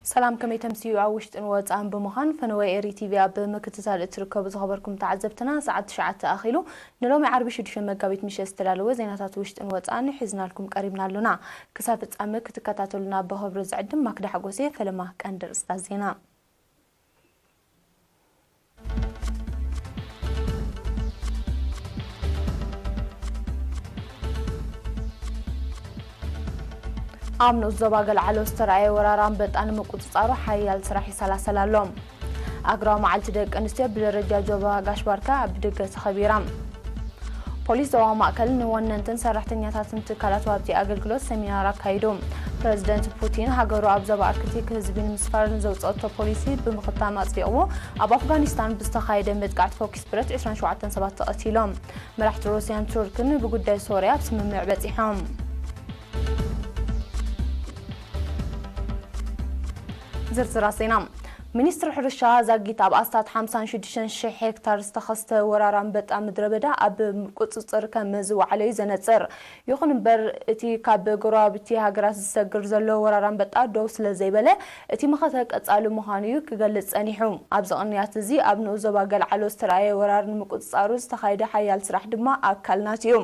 ሰላም፣ ከመይ ተምስዩ? ኣብ ውሽጥን ወጻእን ብምዃን ፈነወ ኤሪ ቲቪ ኣብ ምክትታል እትርከቡ ዝኸበርኩም ተዓዘብትና፣ ሰዓት ትሽዓተ ኣኺሉ። ንሎሚ ዓርቢ ሽዱሽተ መጋቢት ምሸት ዝተዳለወ ዜናታት ውሽጥን ወጻእን ሒዝናልኩም ቀሪብና ኣሎና። ክሳብ ፍጻመ ክትከታተሉና ብኽብሪ ዝዕድም ማክዳ ሓጎሴ። ፈለማ ቀንዲ ርእስታት ዜና። ኣብ ንኡስ ዞባ ገልዓሎ ዝተራእየ ወራር ኣንበጣ ንምቁጽጻሩ ሓያል ስራሕ ይሰላሰል ኣሎ። ኣህጉራዊ መዓልቲ ደቂ ኣንስትዮ ብደረጃ ዞባ ጋሽ ባርካ ኣብ ደገ ተኸቢራ። ፖሊስ ዞባ ማእከል ንወነንትን ሰራሕተኛታትን ትካላት ወሃብቲ ኣገልግሎት ሰሚናር ኣካይዱ። ፕረዚደንት ፑቲን ሃገሩ ኣብ ዞባ ኣርክቲክ ህዝቢ ንምስፋር ንዘውጸአቶ ፖሊሲ ብምኽታም ኣጽዲቕዎ። ኣብ ኣፍጋኒስታን ብዝተኻየደ መጥቃዕቲ ፎኪስ ብረት ዕስራን ሸውዓተን ሰባት ተቐቲሎም። መራሕቲ ሩስያን ቱርክን ብጉዳይ ሶርያ ኣብ ስምምዕ በጺሖም። ዝርዝራት ዜና። ሚኒስትሪ ሕርሻ ዛጊት ኣብ ኣስታት ሓምሳን ሽዱሽተን ሽሕ ሄክታር ዝተኸስተ ወራር ኣንበጣ ምድረ በዳ ኣብ ቁጽጽር ከም ዝወዓለ እዩ ዘነጽር። ይኹን እምበር፣ እቲ ካብ ጎረባብቲ ሃገራት ዝሰግር ዘሎ ወራር ኣንበጣ ደው ስለ ዘይበለ፣ እቲ መኸተ ቀጻሊ ምዃኑ እዩ ክገልጽ ጸኒሑ። ኣብዚ ቅንያት እዚ ኣብ ንኡስ ዞባ ገልዓሎ ዝተራእየ ወራር ንምቁጽጻሩ ዝተኻየደ ሓያል ስራሕ ድማ ኣካል ናቱ እዩ።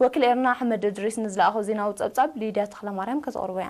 ወኪል ኤርና ኣሕመድ እድሪስ ንዝለኣኾ ዜናዊ ጸብጻብ ሊድያ ተኽለማርያም ከተቕርቦ እያ።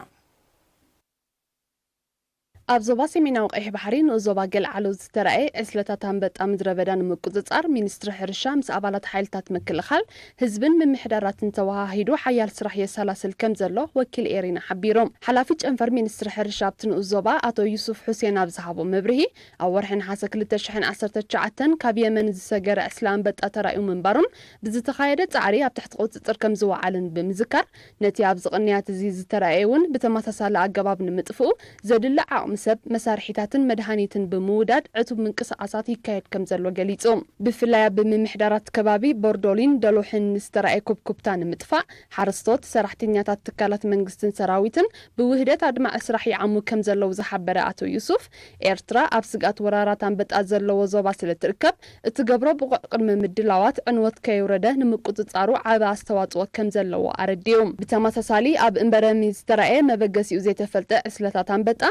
ኣብ ዞባ ሰሜናዊ ቀይሕ ባሕሪ ንኡስ ዞባ ገልዓሎ ዝተራእየ ዕስለታት ኣንበጣ ምድረ በዳ ንምቁጽጻር ሚኒስትሪ ሕርሻ ምስ ኣባላት ሓይልታት ምክልኻል ህዝብን ምምሕዳራትን ተወሃሂዱ ሓያል ስራሕ የሰላስል ከም ዘሎ ወኪል ኤሪና ሓቢሮም። ሓላፊ ጨንፈር ሚኒስትሪ ሕርሻ ኣብቲ ንኡስ ዞባ ኣቶ ዩሱፍ ሑሴን ኣብ ዝሃቦ መብርሂ፣ ኣብ ወርሒ ነሓሰ ክልተ ሽሕን ዓሰርተ ትሽዓተን ካብ የመን ዝሰገረ ዕስለ ኣንበጣ ተራእዩ ምንባሩን ብዝተኻየደ ጻዕሪ ኣብ ትሕቲ ቁጽጽር ከም ዝወዓልን ብምዝካር፣ ነቲ ኣብዚ ቅንያት እዚ ዝተራእየ እውን ብተመሳሳሊ ኣገባብ ንምጥፍኡ ዘድሊ ዓቕሚ ሰብ፣ መሳርሒታትን መድሃኒትን ብምውዳድ ዕቱብ ምንቅስቓሳት ይካየድ ከም ዘሎ ገሊጹ። ብፍላይ ኣብ ምምሕዳራት ከባቢ ቦርዶሊን ደሎሕን ዝተራእየ ኩብኩብታ ንምጥፋእ፣ ሓረስቶት፣ ሰራሕተኛታት ትካላት መንግስትን ሰራዊትን ብውህደት ኣድማዒ ስራሕ ይዓሙ ከም ዘለዉ ዝሓበረ ኣቶ ዩሱፍ፣ ኤርትራ ኣብ ስግኣት ወራራት ኣንበጣ ዘለዎ ዞባ ስለ ትርከብ፣ እትገብሮ ብቑዕ ቅድመ ምድላዋት ዕንወት ከየውረደ ንምቁጽጻሩ ዓቢ ኣስተዋጽኦ ከም ዘለዎ ኣረዲኡ። ብተመሳሳሊ፣ ኣብ እምበረሚ ዝተራእየ መበገሲኡ ዘይተፈልጠ ዕስለታት ኣንበጣ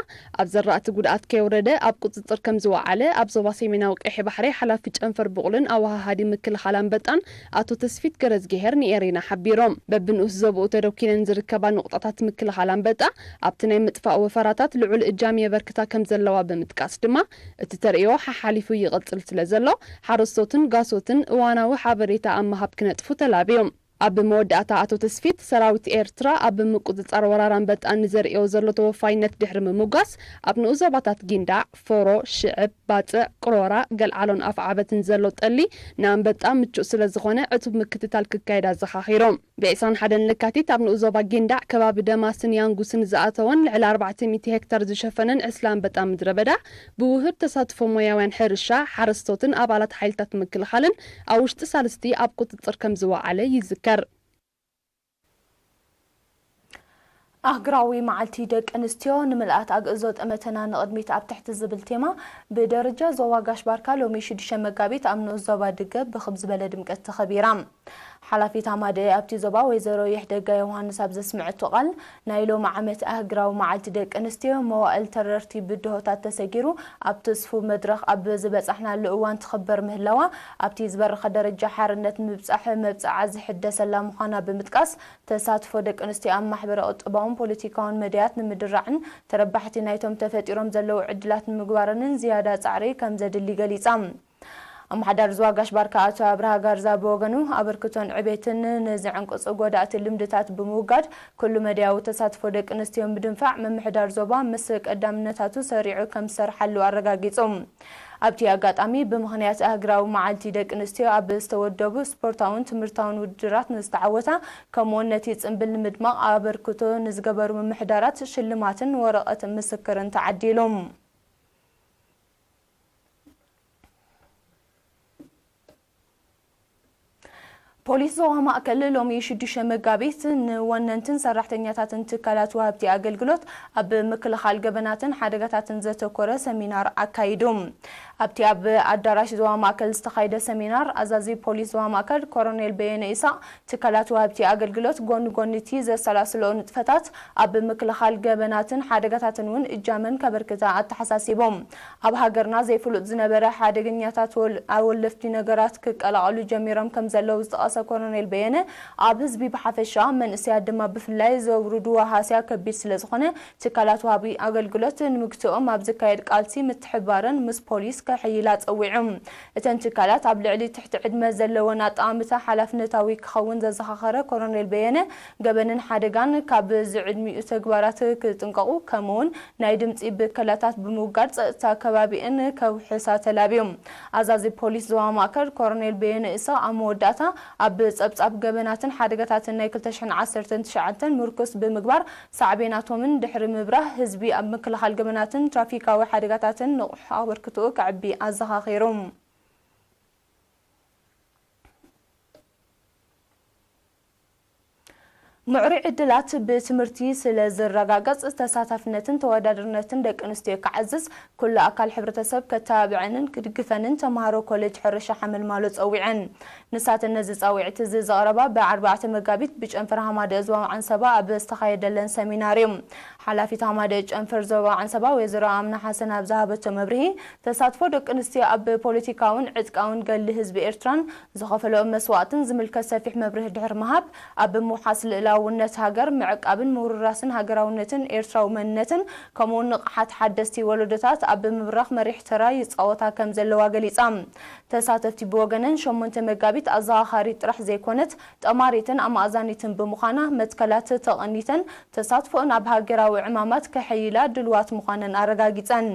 ኣብ ዘራእቲ ጉድኣት ከየውረደ ኣብ ቁጽጽር ከም ዝወዓለ ኣብ ዞባ ሰሜናዊ ቀይሕ ባሕሪ ሓላፊ ጨንፈር ብቑልን ኣወሃሃዲ ምክልኻል ኣንበጣን ኣቶ ተስፊት ገረዝግሄር ንኤሪና ሓቢሮም። በብንኡስ ዞባኡ ተደኲነን ዝርከባ ንቑጣታት ምክልኻል ኣንበጣ ኣብቲ ናይ ምጥፋእ ወፈራታት ልዑል እጃም የበርክታ ከም ዘለዋ ብምጥቃስ ድማ፣ እቲ ተርእዮ ሓሓሊፉ ይቕጽል ስለ ዘሎ፣ ሓረስቶትን ጋሶትን እዋናዊ ሓበሬታ ኣብ ምሃብ ክነጥፉ ተላብዮም። ኣብ መወዳእታ ኣቶ ተስፊት፣ ሰራዊት ኤርትራ ኣብ ምቁጽጻር ወራር ኣንበጣ ንዘርእዮ ዘሎ ተወፋይነት ድሕሪ ምምጓስ፣ ኣብ ንኡስ ዞባታት ጊንዳዕ፣ ፎሮ፣ ሽዕብ፣ ባጽዕ፣ ቅሮራ፣ ገልዓሎን ኣፍዓበትን ዘሎ ጠሊ ንኣንበጣ ምቹእ ስለ ዝኾነ ዕቱብ ምክትታል ክካየድ ኣዘኻኺሮም። ብዕስራን ሓደን ለካቲት ኣብ ንኡስ ዞባ ጊንዳዕ ከባቢ ደማስን ያንጉስን ዝኣተወን ልዕሊ ኣርባዕተ ሚእቲ ሄክታር ዝሸፈነን ዕስለ ኣንበጣ ምድረ በዳ ብውህብ ተሳትፎ ሞያውያን ሕርሻ፣ ሓረስቶትን ኣባላት ሓይልታት ምክልኻልን ኣብ ውሽጢ ሳልስቲ ኣብ ቁጽጽር ከም ዝወዓለ ይዝከር። ኣህግራዊ መዓልቲ ደቂ ኣንስትዮ ንምልኣት ኣግእዞ ጠመተና ንቕድሚት ኣብ ትሕቲ ዝብል ቴማ ብደረጃ ዞባ ጋሽ ባርካ ሎሚ ሽዱሽተ መጋቢት ኣብ ንኡስ ዞባ ድገ ብኽብ ዝበለ ድምቀት ተኸቢራ። ሓላፊት ኣማደ ኣብቲ ዞባ ወይዘሮ ይሕደጋ ዮሃንስ ኣብ ዘስምዐቶ ቃል፣ ናይ ሎሚ ዓመት ኣህግራዊ መዓልቲ ደቂ ኣንስትዮ መዋእል ተረርቲ ብድሆታት ተሰጊሩ ኣብ ትስፉ መድረኽ ኣብ ዝበጻሕናሉ እዋን ትኽበር ምህላዋ፣ ኣብቲ ዝበረኸ ደረጃ ሓርነት ንምብጻሕ መብጽዓ ዝሕደሰላ ምዃና ብምጥቃስ፣ ተሳትፎ ደቂ ኣንስትዮ ኣብ ማሕበረ ቁጠባውን ፖለቲካውን መዳያት ንምድራዕን ተረባሕቲ ናይቶም ተፈጢሮም ዘለዉ ዕድላት ንምግባረንን ዝያዳ ጻዕሪ ከም ዘድሊ ገሊጻ። ኣመሓዳሪ ዞባ ጋሽ ባርካ ኣቶ ኣብርሃ ጋርዛ ብወገኑ፣ ኣበርክቶን ዕቤትን ነዚ ዕንቅጹ ጎዳእቲ ልምድታት ብምውጋድ፣ ኩሉ መዳያዊ ተሳትፎ ደቂ ኣንስትዮ ብምድንፋዕ፣ ምምሕዳር ዞባ ምስ ቀዳምነታቱ ሰሪዑ ከም ዝሰርሓሉ ኣረጋጊጹ። ኣብቲ ኣጋጣሚ፣ ብምኽንያት ኣህግራዊ መዓልቲ ደቂ ኣንስትዮ ኣብ ዝተወደቡ ስፖርታውን ትምህርታውን ውድድራት ንዝተዓወታ፣ ከምኡውን ነቲ ጽምብል ንምድማቕ ኣበርክቶ ንዝገበሩ ምምሕዳራት ሽልማትን ወረቐት ምስክርን ተዓዲሉ። ፖሊስ ዞባ ማእከል ሎሚ ሽዱሽተ መጋቢት ንወነንትን ሰራሕተኛታትን ትካላት ወሃብቲ ኣገልግሎት ኣብ ምክልኻል ገበናትን ሓደጋታትን ዘተኮረ ሰሚናር ኣካይዱ። ኣብቲ ኣብ ኣዳራሽ ዞባ ማእከል ዝተኻየደ ሰሚናር፣ ኣዛዚ ፖሊስ ዞባ ማእከል ኮሎኔል በየነ ኢሳቕ፣ ትካላት ወሃብቲ ኣገልግሎት ጎኒ ጎኒ እቲ ዘሰላስልኦ ንጥፈታት ኣብ ምክልኻል ገበናትን ሓደጋታትን እውን እጃመን ከበርክታ ኣተሓሳሲቦም። ኣብ ሃገርና ዘይፍሉጥ ዝነበረ ሓደገኛታት ወል-፣ ኣወለፍቲ ነገራት ክቀላቐሉ ጀሚሮም ከም ዘለዉ ዝጠቐሰ ኮሎኔል በየነ፣ ኣብ ህዝቢ ብሓፈሻ፣ መንእሰያት ድማ ብፍላይ ዘውርድዎ ሃስያ ከቢድ ስለ ዝኾነ፣ ትካላት ወሃቢ ኣገልግሎት ንምግትኦም ኣብ ዝካየድ ቃልሲ ምትሕብባረን ምስ ፖሊስ ከሕይላ ጸዊዑ። እተን ትካላት ኣብ ልዕሊ ትሕቲ ዕድመ ዘለወን ኣጠማምታ ሓላፍነታዊ ክኸውን ዘዘኻኸረ ኮሎኔል በየነ፣ ገበንን ሓደጋን ካብ ዝዕድሚኡ ተግባራት ክጥንቀቑ፣ ከምኡውን ናይ ድምጺ ብከላታት ብምውጋድ ጸጥታ ከባቢእን ከውሕሳ ተላብዩ። ኣዛዚ ፖሊስ ዞባ ማእከል ኮሎኔል በየነ ኢሳቕ ኣብ መወዳእታ፣ ኣብ ጸብጻብ ገበናትን ሓደጋታትን ናይ ክልተ ሽሕን ዓሰርተን ትሽዓተን ምርኩስ ብምግባር፣ ሳዕቤናቶምን ድሕሪ ምብራህ፣ ህዝቢ ኣብ ምክልኻል ገበናትን ትራፊካዊ ሓደጋታትን ንቑሕ ኣበርክትኡ ከዕቢ ኣዘኻኺሩ። ምዕሩይ ዕድላት ብትምህርቲ ስለ ዝረጋገጽ፣ ተሳታፍነትን ተወዳዳርነትን ደቂ ኣንስትዮ ክዓዝዝ፣ ኩሉ ኣካል ሕብረተሰብ ከተባብዐንን ክድግፈንን ተምሃሮ ኮሌጅ ሕርሻ ሓመልማሎ ጸዊዐን። ንሳተን ነዚ ጻውዒት እዚ ዘቕረባ ብኣርባዕተ መጋቢት ብጨንፈር ሃማደእ ዞባ ዓንሰባ ኣብ ዝተኻየደለን ሰሚናር እዩ። ሓላፊት ሃማደእ ጨንፈር ዞባ ዓንሰባ ወይዘሮ ኣምና ሓሰን ኣብ ዝሃበቶ መብርሂ፣ ተሳትፎ ደቂ ኣንስትዮ ኣብ ፖለቲካውን ዕጥቃውን ገድሊ ህዝቢ ኤርትራን ዝኸፈለኦ መስዋእትን ዝምልከት ሰፊሕ መብርሂ ድሕሪ ምሃብ፣ ኣብ ምውሓስ ልእላውነት ሃገር፣ ምዕቃብን ምውርራስን ሃገራውነትን ኤርትራዊ መንነትን፣ ከምኡውን ንቕሓት ሓደስቲ ወለዶታት ኣብ ምብራኽ መሪሕ ተራ ይጻወታ ከም ዘለዋ ገሊጻ። ተሳተፍቲ ብወገነን፣ ሸሞንተ መጋቢት ኣዘኻኻሪት ጥራሕ ዘይኮነት፣ ጠማሪትን ኣማእዛኒትን ብምዃና፣ መትከላት ተቐኒተን ተሳትፎኣን ኣብ ሃገራዊ ዕማማት ከሐይላ ድልዋት ምዃነን ኣረጋጊጸን።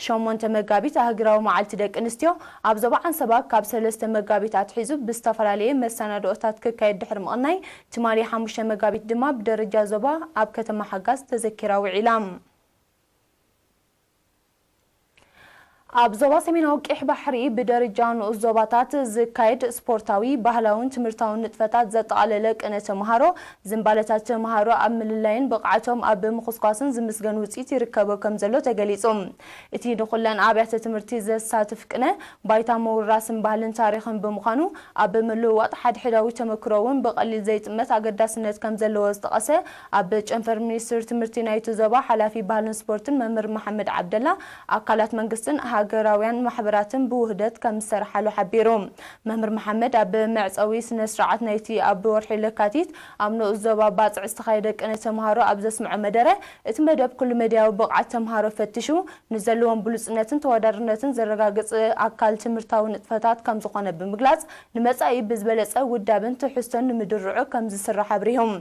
ሸሞንተ መጋቢት ኣህጉራዊ መዓልቲ ደቂ ኣንስትዮ ኣብ ዞባ ዓንሰባ ካብ ሰለስተ መጋቢት ኣትሒዙ ብዝተፈላለየ መሰናድኦታት ክካየድ ድሕሪ ምቕናይ፣ ትማሊ ሓሙሽተ መጋቢት ድማ ብደረጃ ዞባ ኣብ ከተማ ሓጋዝ ተዘኪራ ውዒላ። ኣብ ዞባ ሰሜናዊ ቀይሕ ባሕሪ ብደረጃ ንኡስ ዞባታት ዝካየድ ስፖርታዊ፣ ባህላውን ትምህርታውን ንጥፈታት ዘጠቓለለ ቅነ ተምሃሮ፣ ዝንባለታት ተምሃሮ ኣብ ምልላይን ብቕዓቶም ኣብ ምኹስኳስን ዝምስገን ውፅኢት ይርከቦ ከም ዘሎ ተገሊጹ። እቲ ንኹለን ኣብያተ ትምህርቲ ዘሳትፍ ቅነ፣ ባይታ ምውራስን ባህልን ታሪኽን ብምዃኑ፣ ኣብ ምልውዋጥ ሓድሕዳዊ ተመክሮ እውን ብቐሊል ዘይጥመት ኣገዳስነት ከም ዘለዎ ዝጠቐሰ ኣብ ጨንፈር ሚኒስትር ትምህርቲ ናይቲ ዞባ ሓላፊ ባህልን ስፖርትን መምህር መሓመድ ዓብደላ፣ ኣካላት መንግስትን ሃገራውያን ማሕበራትን ብውህደት ከም ዝሰርሓሉ ሓቢሩ። መምህር መሓመድ ኣብ መዕጸዊ ስነ ስርዓት ናይቲ ኣብ ወርሒ ለካቲት ኣብ ንኡስ ዞባ ባጽዕ ዝተኻየደ ቅነ ተምሃሮ ኣብ ዘስምዖ መደረ፣ እቲ መደብ ኩሉ መድያዊ ብቕዓት ተምሃሮ ፈቲሹ፣ ንዘለዎም ብሉጽነትን ተወዳዳርነትን ዘረጋግጽ ኣካል ትምህርታዊ ንጥፈታት ከም ዝኾነ ብምግላጽ፣ ንመጻኢ ብዝበለጸ ውዳበን ትሕዝቶን ንምድርዑ ከም ዝስራሕ ኣብሪሆም።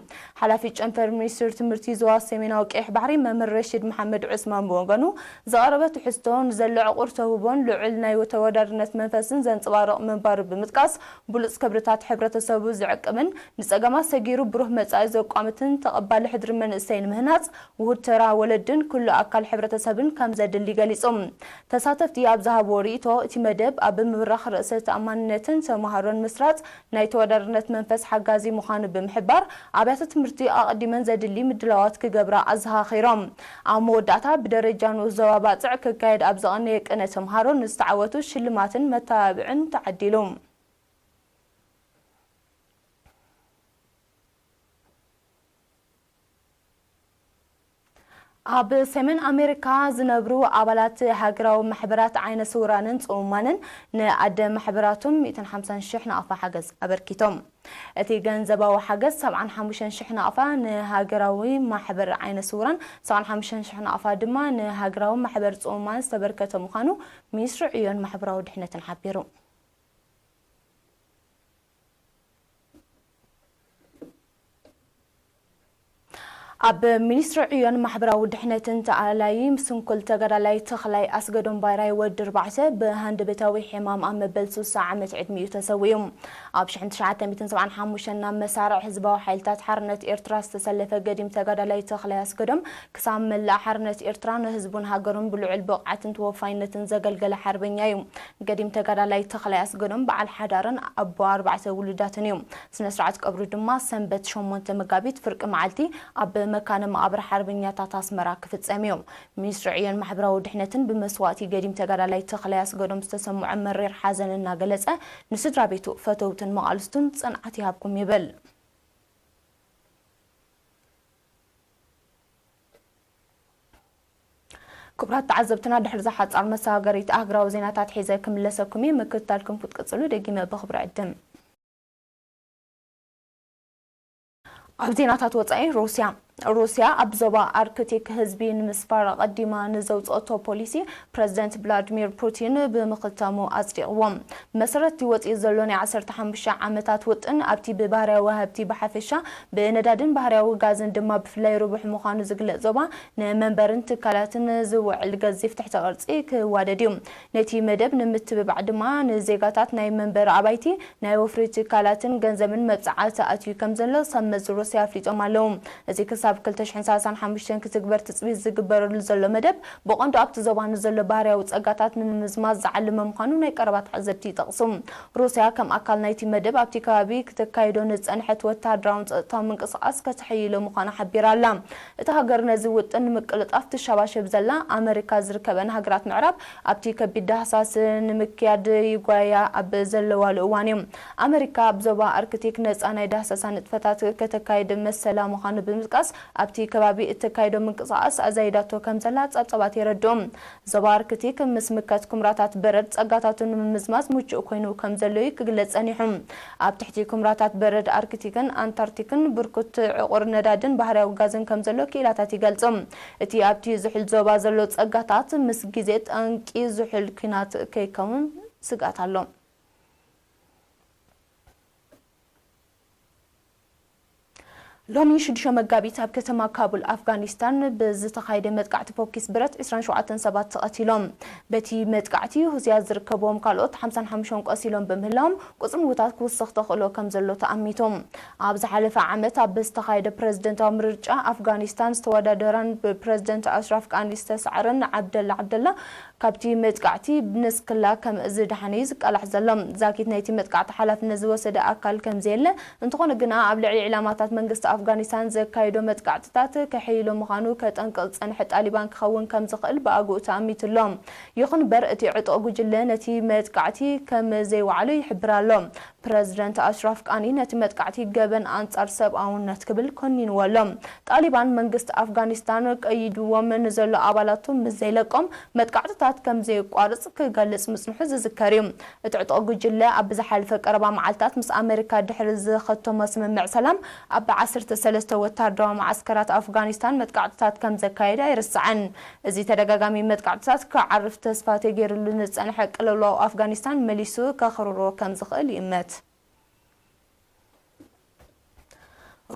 ሓላፊ ጨንፈር ሚኒስትር ትምህርቲ ዞባ ሰሜናዊ ቀይሕ ባሕሪ መምህር ረሺድ መሓመድ ዑስማን ብወገኑ፣ ዘቐረበ ትሕዝቶ ንዘሎ ዕቑር ተውህቦን ልዑል ናይ ተወዳዳርነት መንፈስን ዘንጸባርቕ ምንባሩ ብምጥቃስ፣ ብሉጽ ክብርታት ሕብረተሰቡ ዝዕቅብን ንጸገማት ሰጊሩ ብሩህ መጻኢ ዘቋምትን ተቐባሊ ሕድሪ መንእሰይ ንምህናጽ፣ ውሁድ ተራ ወለድን ኩሉ ኣካል ሕብረተሰብን ከም ዘድሊ ገሊጾም። ተሳተፍቲ ኣብ ዝሃብዎ ርእይቶ፣ እቲ መደብ ኣብ ምብራኽ ርእሰ ተኣማንነትን ተምሃሮን ምስራጽ ናይ ተወዳዳርነት መንፈስ ሓጋዚ ምዃኑ ብምሕባር፣ ኣብያተ ትምህርቲ ኣቐዲመን ዘድሊ ምድላዋት ክገብራ ኣዘኻኺሮም። ኣብ መወዳእታ፣ ብደረጃ ንኡስ ዞባ ባጽዕ ክካየድ ኣብ ዝቐነየ ቅነ ተምሃሮ ንዝተዓወቱ ሽልማትን መተባብዕን ተዓዲሉ። ኣብ ሰሜን ኣሜሪካ ዝነብሩ ኣባላት ሃገራዊ ማሕበራት ዓይነ ስውራንን ጽሙማንን ንኣደ ማሕበራቶም ሚእትን ሓምሳን ሽሕ ናቕፋ ሓገዝ ኣበርኪቶም። እቲ ገንዘባዊ ሓገዝ ሰብዓን ሓሙሽተን ሽሕ ናቕፋ ንሃገራዊ ማሕበር ዓይነ ስውራን፣ ሰብዓን ሓሙሽተን ሽሕ ናቕፋ ድማ ንሃገራዊ ማሕበር ጽሙማን ዝተበርከተ ምዃኑ ሚኒስትሪ ዕዮን ማሕበራዊ ድሕነትን ሓቢሩ። ኣብ ሚኒስትሪ ዕዮን ማሕበራዊ ድሕነትን ተኣላዪ ስንኩል ተጋዳላይ ተኽላይ ኣስገዶም ባይራይ ወዲ ኣርባዕተ ብሃንደበታዊ ሕማም ኣብ መበል ስሳ ዓመት ዕድሚኡ ተሰዊኡ። ኣብ ሽሕን ትሽዓተ ሚእትን ሰብዓን ሓሙሽተን ናብ መሳርዕ ህዝባዊ ሓይልታት ሓርነት ኤርትራ ዝተሰለፈ ገዲም ተጋዳላይ ተኽላይ ኣስገዶም ክሳብ መላእ ሓርነት ኤርትራ ንህዝቡን ሃገሩን ብልዑል ብቕዓትን ተወፋይነትን ዘገልገለ ሓርበኛ እዩ። ገዲም ተጋዳላይ ተኽላይ ኣስገዶም በዓል ሓዳርን ኣቦ ኣርባዕተ ውሉዳትን እዩ። ስነ ስርዓት ቀብሩ ድማ ሰንበት ሸሞንተ መጋቢት ፍርቂ መዓልቲ ኣብ መካነ መቓብር ሓርበኛታት ኣስመራ ክፍጸም እዩ። ሚኒስትሪ ዕዮን ማሕበራዊ ድሕነትን ብመስዋእቲ ገዲም ተጋዳላይ ተኽላይ ኣስገዶም ዝተሰምዖ መሪር ሓዘን እናገለጸ፣ ንስድራ ቤቱ፣ ፈተውትን መቓልስቱን ጽንዓት ይሃብኩም ይብል። ክቡራት ተዓዘብትና፣ ድሕሪ እዛ ሓጻር መሰጋገሪት ኣህጉራዊ ዜናታት ሒዘ ክምለሰኩም እየ። ምክትታልኩም ክትቅጽሉ ደጊመ ብኽብሪ ዕድም። ኣብ ዜናታት ወጻኢ፣ ሩስያ። ሩስያ ኣብ ዞባ ኣርክቲክ ህዝቢ ንምስፋር ኣቐዲማ ንዘውጽኦቶ ፖሊሲ ፕረዚደንት ቭላድሚር ፑቲን ብምኽታሙ ኣጽዲቕዎ። መሰረት እቲ ወጺኡ ዘሎ ናይ ዓሰርተ ሓሙሽተ ዓመታት ውጥን ኣብቲ ብባህርያዊ ሃብቲ ብሓፈሻ ብነዳድን ባህርያዊ ጋዝን ድማ ብፍላይ ርቡሕ ምዃኑ ዝግለጽ ዞባ ንመንበርን ትካላትን ዝውዕል ገዚፍ ትሕተ ቅርጺ ክዋደድ እዩ። ነቲ መደብ ንምትብባዕ ድማ ንዜጋታት ናይ መንበሪ ኣባይቲ፣ ናይ ወፍሪ ትካላትን ገንዘብን መብጽዓ ተኣትዩ ከም ዘሎ ሰብ መዚ ሩስያ ኣፍሊጦም ኣለዉ። እዚ ክሳብ ክልተ ሽሕን ሰላሳን ሓሙሽተን ክትግበር ትጽቢት ዝግበረሉ ዘሎ መደብ ብቐንዱ ኣብቲ ዞባ ንዘሎ ባህርያዊ ጸጋታት ንምምዝማዝ ዝዓለመ ምዃኑ ናይ ቀረባ ተዓዘብቲ ይጠቕሱ። ሩስያ ከም ኣካል ናይቲ መደብ ኣብቲ ከባቢ ክተካይዶ ንጸንሐት ወተሃደራውን ጸጥታውን ምንቅስቓስ ከተሐይሎ ምዃና ሓቢራ ኣላ። እታ ሃገር ነዚ ውጥን ንምቅልጣፍ ትሸባሸብ ዘላ ኣመሪካ ዝርከበን ሃገራት ምዕራብ ኣብቲ ከቢድ ዳህሳስ ንምክያድ ይጓያ ኣብ ዘለዋሉ እዋን እዩ። ኣመሪካ ኣብ ዞባ ኣርክቲክ ነጻ ናይ ዳህሳሳ ንጥፈታት ከተካይድ መሰላ ምዃኑ ብምጥቃስ ኣብቲ ከባቢ እተካይዶ ምንቅስቓስ ኣዛይዳቶ ከም ዘላ ጸብጸባት የረድኡ። ዞባ ኣርክቲክ ምስ ምከት ኩምራታት በረድ ጸጋታቱ ንምምዝማዝ ምቹእ ኮይኑ ከም ዘሎ እዩ ክግለጽ ጸኒሑ። ኣብ ትሕቲ ኩምራታት በረድ ኣርክቲክን ኣንታርክቲክን ብርኩት ዕቑር ነዳድን ባህርያዊ ጋዝን ከም ዘሎ ክኢላታት ይገልጹ። እቲ ኣብቲ ዝሑል ዞባ ዘሎ ጸጋታት ምስ ግዜ ጠንቂ ዝሑል ኲናት ከይከውን ስግኣት ኣሎ። ሎሚ ሽዱሽተ መጋቢት ኣብ ከተማ ካቡል ኣፍጋኒስታን ብዝተኻየደ መጥቃዕቲ ፎኪስ ብረት ዕስራን ሸውዓተን ሰባት ተቐቲሎም። በቲ መጥቃዕቲ ሩስያ ዝርከብዎም ካልኦት ሓምሳን ሓሙሽተን ቆሲሎም ብምህላዎም ቁጽሪ ምዉታት ክውስኽ ተኽእሎ ከም ዘሎ ተኣሚቱ። ኣብ ዝሓለፈ ዓመት ኣብ ዝተኻየደ ፕረዚደንታዊ ምርጫ ኣፍጋኒስታን ዝተወዳደራን ብፕረዚደንት ኣሽራፍ ቃኒ ዝተሳዕረን ዓብደላ ዓብደላ ካብቲ መጥቃዕቲ ብንስክላ ከም ዝደሓነ እዩ ዝቃላሕ ዘሎ። ዛጊት ናይቲ መጥቃዕቲ ሓላፍነት ዝወሰደ ኣካል ከም ዘየለ፣ እንተኾነ ግና ኣብ ልዕሊ ዒላማታት መንግስቲ ኣፍጋኒስታን ዘካየዶ መጥቃዕትታት ከሐይሎ ምዃኑ ከጠንቅቕ ዝጸንሐ ጣሊባን ክኸውን ከም ዝኽእል ብኣግኡ ተኣሚቱ ኣሎ። ይኹን እምበር እቲ ዕጡቕ ጉጅለ ነቲ መጥቃዕቲ ከም ዘይወዓሎ ይሕብር ኣሎ። ፕረዚደንት ኣሽራፍ ቃኒ ነቲ መጥቃዕቲ ገበን ኣንጻር ሰብኣውነት ክብል ኮኒንዎ ኣሎ። ጣሊባን መንግስቲ ኣፍጋኒስታን ቀይድዎም ንዘሎ ኣባላቱ ምስ ዘይለቆም መጥቃዕትታት ከም ዘየቋርጽ ክገልጽ ምጽንሑ ዝዝከር እዩ። እቲ ዕጡቕ ጉጅለ ኣብ ዝሓለፈ ቀረባ መዓልታት ምስ ኣመሪካ ድሕሪ ዝኸተሞ ስምምዕ ሰላም ኣብ ዓሰርተ ሰለስተ ወታደራዊ መዓስከራት ኣፍጋኒስታን መጥቃዕትታት ከም ዘካየደ ኣይርሳዕን። እዚ ተደጋጋሚ መጥቃዕትታት ክዓርፍ ተስፋ ተገይሩሉ ዝጸንሐ ቅልውላው ኣፍጋኒስታን መሊሱ ከኽርሮ ከም ዝኽእል ይእመት።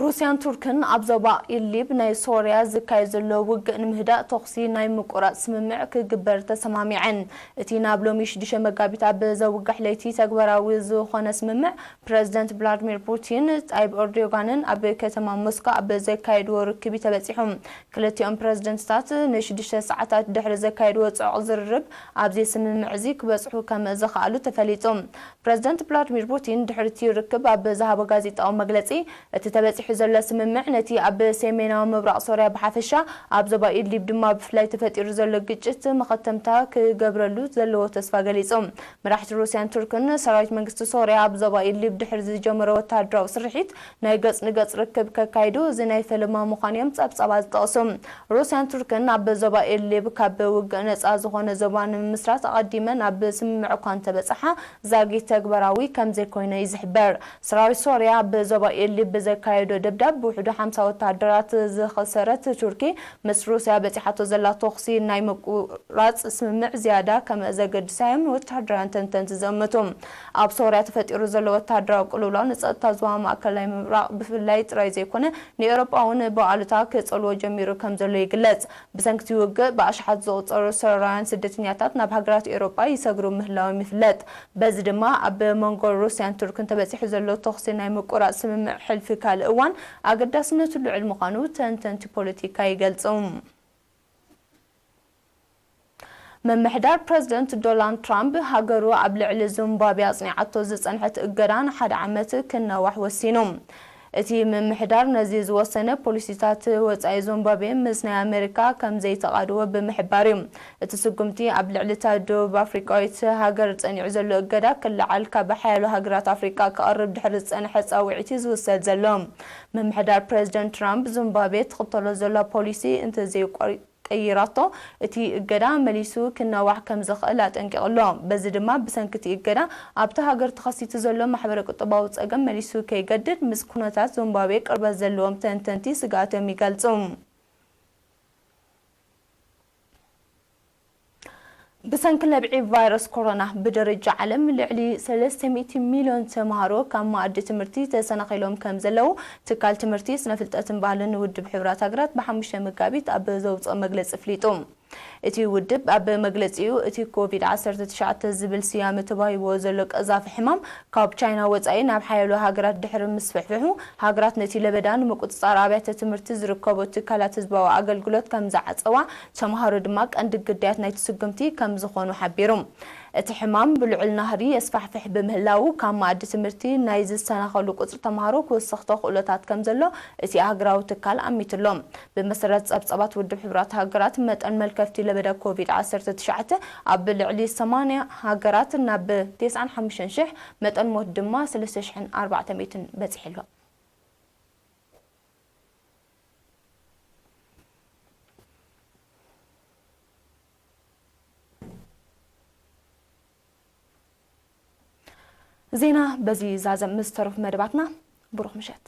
ሩስያን ቱርክን ኣብ ዞባ ኢድሊብ ናይ ሶርያ ዝካየድ ዘሎ ውግእ ንምህዳእ ተኹሲ ናይ ምቁራጽ ስምምዕ ክግበር ተሰማሚዐን። እቲ ናብ ሎሚ ሽዱሽተ መጋቢት ኣብ ዘውግሕ ለይቲ ተግባራዊ ዝኾነ ስምምዕ ፕረዚደንት ቭላድሚር ፑቲን ጣይብ ኤርዶጋንን ኣብ ከተማ ሞስኮ ኣብ ዘካየድዎ ርክብ እዩ ተበጺሑ። ክልቲኦም ፕረዚደንትታት ንሽዱሽተ ሰዓታት ድሕሪ ዘካየድዎ ጽዑቕ ዝርርብ ኣብዚ ስምምዕ እዚ ክበጽሑ ከም ዝኸኣሉ ተፈሊጡ። ፕረዚደንት ቭላድሚር ፑቲን ድሕሪ እቲ ርክብ ኣብ ዝሃቦ ጋዜጣዊ መግለጺ፣ እቲ ተበጺሑ ዘሎ ስምምዕ ነቲ ኣብ ሰሜናዊ ምብራቕ ሶርያ ብሓፈሻ ኣብ ዞባ ኢድሊብ ድማ ብፍላይ ተፈጢሩ ዘሎ ግጭት መኸተምታ ክገብረሉ ዘለዎ ተስፋ ገሊጹ። መራሕቲ ሩስያን ቱርክን ሰራዊት መንግስቲ ሶርያ ኣብ ዞባ ኢድሊብ ድሕሪ ዝጀመሮ ወተሃደራዊ ስርሒት ናይ ገጽ ንገጽ ርክብ ከካይዱ እዚ ናይ ፈለማ ምዃኑ እዮም ጸብጻባት ዝጠቕሱ። ሩስያን ቱርክን ኣብ ዞባ ኢድሊብ ካብ ውግእ ነጻ ዝኾነ ዞባ ንምምስራት ኣቐዲመን ኣብ ስምምዕ እኳ እንተበጽሓ፣ ዛጊት ተግባራዊ ከም ዘይኮይነ እዩ ዝሕበር። ሰራዊት ሶርያ ብዞባ ኢድሊብ ብዘካየዶ ደብዳብ ብውሕዱ ሓምሳ ወተሃደራት ዝኸሰረት ቱርኪ፣ ምስ ሩስያ በጺሓቶ ዘላ ተኹሲ ናይ ምቁራጽ ስምምዕ ዝያዳ ከም ዘገድሳ እዮም ወተሃደራውያን ተንተንቲ ዝእምቱ። ኣብ ሶርያ ተፈጢሩ ዘሎ ወተሃደራዊ ቅልውላው ንጸጥታ ዞባ ማእከላይ ምብራቕ ብፍላይ ጥራይ ዘይኮነ፣ ንኤውሮጳ እውን ብኣሉታ ክጸልዎ ጀሚሩ ከም ዘሎ ይግለጽ። ብሰንኪ እቲ ውግእ ብኣሽሓት ዝቑጸሩ ሶርያውያን ስደተኛታት ናብ ሃገራት ኤውሮጳ ይሰግሩ ምህላዎም ይፍለጥ። በዚ ድማ ኣብ መንጎ ሩስያን ቱርክን ተበጺሑ ዘሎ ተኹሲ ናይ ምቁራጽ ስምምዕ ሕልፊ ካልእ እዋን ኣገዳስነቱ ልዑል ምዃኑ ተንተንቲ ፖለቲካ ይገልጹ። ምምሕዳር ፕረዚደንት ዶናልድ ትራምፕ ሃገሩ ኣብ ልዕሊ ዚምባብዌ ኣጽኒዓቶ ዝጸንሐት እገዳ ንሓደ ዓመት ክናዋሕ ወሲኑ። እቲ ምምሕዳር ነዚ ዝወሰነ፣ ፖሊሲታት ወጻኢ ዚምባብዌ ምስ ናይ ኣመሪካ ከም ዘይተቓደወ ብምሕባር እዩ። እቲ ስጉምቲ ኣብ ልዕሊ እታ ደቡብ ኣፍሪቃዊት ሃገር ጸኒዑ ዘሎ እገዳ ክለዓል ካብ ሓያሎ ሃገራት ኣፍሪቃ ክቐርብ ድሕሪ ዝጸንሐ ጻውዒት እዩ ዝውሰድ ዘሎ። ምምሕዳር ፕረዚደንት ትራምፕ፣ ዚምባብዌ ትኽተሎ ዘላ ፖሊሲ እንተዘይቀይራቶ፣ እቲ እገዳ መሊሱ ክናዋሕ ከም ዝኽእል ኣጠንቂቑ ኣሎ። በዚ ድማ፣ ብሰንኪ እቲ እገዳ ኣብታ ሃገር ተኸሲቱ ዘሎ ማሕበረ-ቁጠባዊ ጸገም መሊሱ ከይገድድ፣ ምስ ኩነታት ዚምባብዌ ቅርበት ዘለዎም ተንተንቲ ስግኣቶም ይገልጹ። ብሰንኪ ለብዒ ቫይረስ ኮሮና፣ ብደረጃ ዓለም ልዕሊ ሰለስተ ሚእቲ ሚልዮን ተምሃሮ ካብ መኣዲ ትምህርቲ ተሰናኺሎም ከም ዘለዉ፣ ትካል ትምህርቲ፣ ስነ-ፍልጠትን ባህልን ውድብ ሕቡራት ሃገራት ብሓሙሽተ መጋቢት ኣብ ዘውጽኦ መግለጺ ኣፍሊጡ። እቲ ውድብ ኣብ መግለጺኡ፣ እቲ ኮቪድ ዓሰርተ ትሽዓተ ዝብል ስያመ ተዋሂብዎ ዘሎ ቀዛፊ ሕማም፣ ካብ ቻይና ወጻኢ ናብ ሓያሎ ሃገራት ድሕሪ ምስፍሕፍሑ፣ ሃገራት ነቲ ለበዳ ንምቁጽጻር ኣብያተ ትምህርቲ ዝርከቦ ትካላት ህዝባዊ ኣገልግሎት ከም ዝዓጸዋ፣ ተምሃሮ ድማ ቀንዲ ግዳያት ናይቲ ስጉምቲ ከም ዝኾኑ ሓቢሩ። እቲ ሕማም ብልዑል ናህሪ የስፋሕፍሕ ብምህላዉ፣ ካብ መኣዲ ትምህርቲ ናይ ዝሰናኸሉ ቁጽሪ ተምሃሮ ክውስኽ ተኽእሎታት ከም ዘሎ እቲ ኣህጉራዊ ትካል ኣሚቱ ኣሎ። ብመሰረት ጸብጻባት ውድብ ሕቡራት ሃገራት፣ መጠን መልከፍቲ ለበዳ ኮቪድ ዓሰርተ ትሽዓተ ኣብ ልዕሊ ሰማንያ ሃገራት ናብ ተስዓን ሓሙሽተን ሽሕ፣ መጠን ሞት ድማ ሰለስተ ሽሕን ኣርባዕተ ሚእትን በጺሑ ኣሎ። ዜና በዚ ዛዘም ምስ ተረፉ መደባትና፣ ብሩኽ ምሸት።